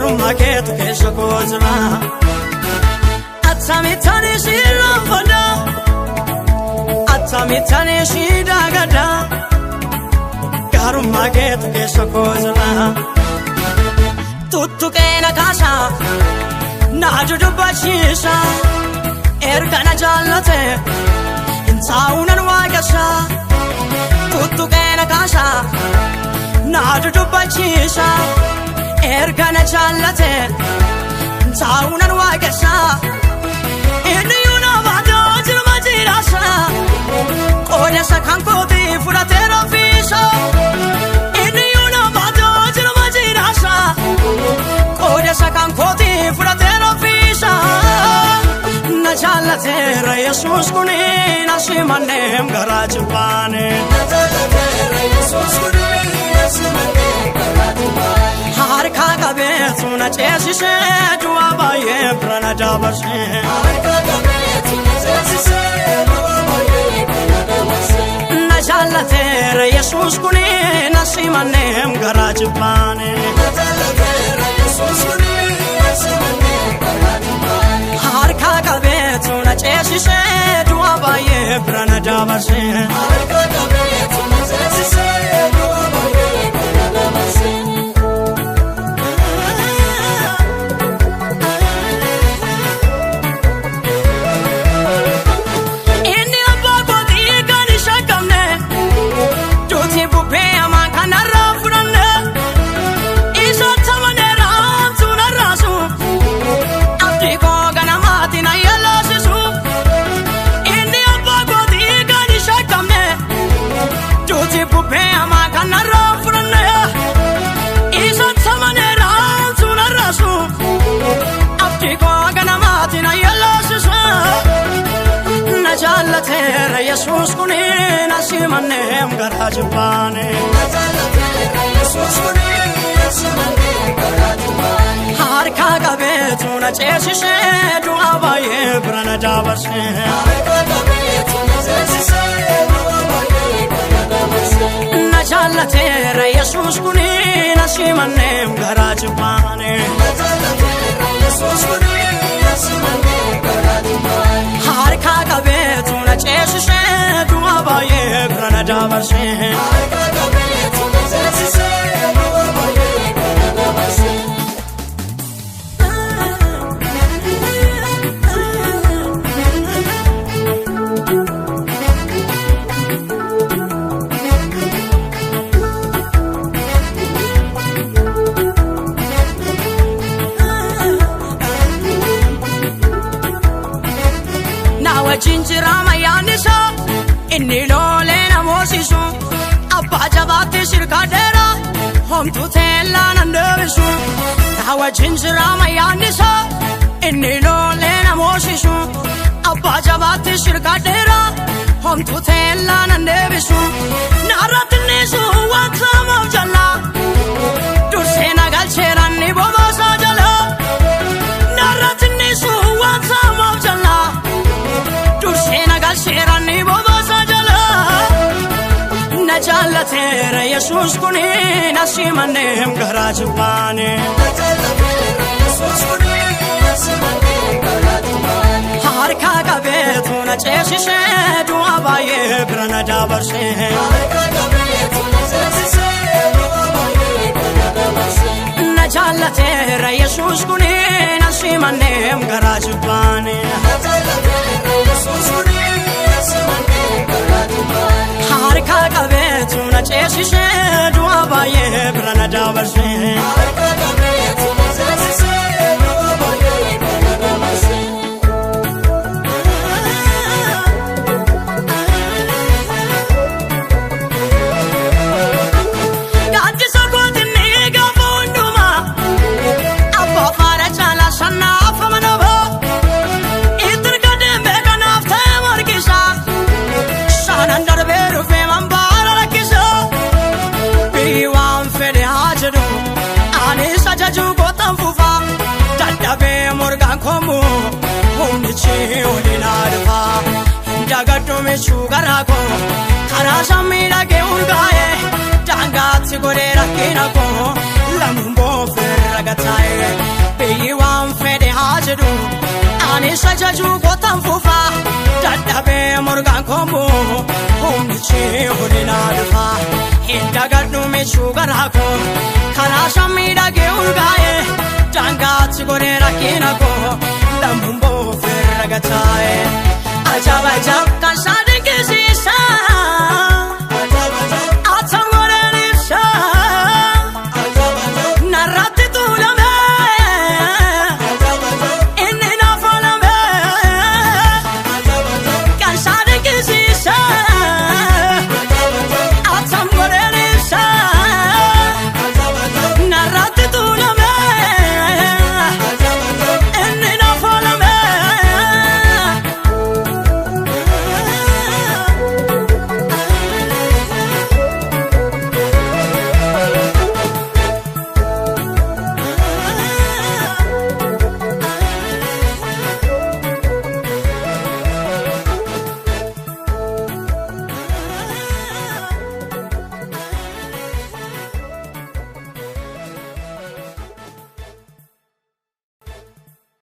Gaarummaa keetu keessa koo jira. Attamitti si irraanfadha? Attamitti si daagadha? Gaarummaa keetu keessa koo jira. Tuttuqee na kaasa, na dudubbachiisa. Erga na jaallate hin taa'u nan waaqessa. Tuttuqee na kaasa, na dudubbachiisa. Erga na jaallate hin taa'u nan waaqessa. Inni iyyuu na baatoo jirma jiraasa. Qooda isa kan kooti fudhatee raffiisa. Inni iyyuu na baatoo jirma jiraasa. Qooda isa kan kooti fudhatee raffiisa. Na jaallateera Yesuus kuni, na simanneem garaa jibbaane. Na jaallateera Yesuus kuni, na simannee garaa jibbaane. Harka qabeetu na ceesisee, du'a baay'ee bira na dabarsee. Harka qabeetu na ceesisee, du'a baay'ee bira na dabarsee. Na jaallateera Yesuus kuni, na simanneem garaa jibbaane. Na jaallateera Yesuus kuni, na simannee garaa jibbaane. Harka qabeetu na ceesisee, du'a baay'ee bira na dabarsee. Harka qabeetu na ceesisee, du'a baay'ee bira na dabarsee. Inni abbaa kootii kan hin shakkamne, duuti bubbee hamaan kan narraa fudhanne, isatti amaneera hamtuu narraasu, abdii koo ganamaatti na yellaasisu. Inni abbaa kootii kan hin shakkamne, duuti bubbee hamaan kan narraa fudhanne, isatti amaneera hamtuu narraasu, abdii koo ganamaatti na yellaasisu. Na jaallateera Yesuus kuni, na simanneem garaa jibbaane. Na jaallateera Yesuus kuni, na simannee garaa jibbaane. Harka qabeetu na ceesisee, du'a baay'ee bira na dabarsee. Harka qabeetu na ceesisee, du'a baay'ee bira na dabarsee. Na jaallateera Yesuus kuni, na simanneem garaa jibbaane. Na jaallateera Yesuus kuni, na simannee garaa jibbaane. Harka qabeetu na ceesisee, du'a baay'ee bira na dabarsee. Harka qabeetu na ceesisee, du'a baay'ee bira na dabarsee. Na wajjin jira mayyaan isaa, inni loolee na moosisu. Abbaa jabaatti shirkaadheera, homtuu teellaa nan deebisu. Na wajjin jira mayyaan isaa, inni loolee na moosisu. Abbaa jabaatti shirkaadheera, homtuu teellaa nan deebisu. Narratti niisu waan samaaf jallaa, dursee na galcheera ni bobaasaa jalaa. Narratti niisu waan samaaf jallaa, dursee na galcheera ni bobaasaa jalaa. Na jaallateera Yesuus kuni, na simanneem garaa jibbaane. Na jaallateera Yesuus kuni, na simannee garaa jibbaane. Harka qabeetu na ceesisee, du'a baay'ee bira na dabarsee. Harka qabeetu na ceesisee, du'a baay'ee bira na dabarsee. Na jaallateera Yesuus kuni, na simanneem garaa jibbaane. Na jaallateera Yesuus kuni, na simannee garaa jibbaane. Harka qabeetu na ceesisee, du'a baay'ee bira na dabarsee. Harka qabeetu na ceesisee, du'a baay'ee bira na dabarsee. Gaaddisa kootinni gaafa hundumaa, abbaa faana caalaa shannaaf amanama. Itti erga deemee kanaaf ta'e margisa. Shaanaan darbee dhufee mambaara rakkisa. Biyyi waan fedhe haa jedhu, anis ajajuu kootan fufa. Dadhabee morgaan koomu, humnichi oliin haa dhufa. Dagadhu michuu garaa koo, karaa samii dhagee urgaa'e. Daangaatti godhee rakkina koo, lamuun boofirra gataa'e. Jajuu kootaan fufaa dadhabee morgaan koomu humnichi hodhinaa dhufaa hidda gadhu michuu garaa koo karaa shammiidhagee urgaa'e daangaatti godhee rakkina koo lammuun boofirra gataa'e. Ajaa'ib ajaa'ib kan.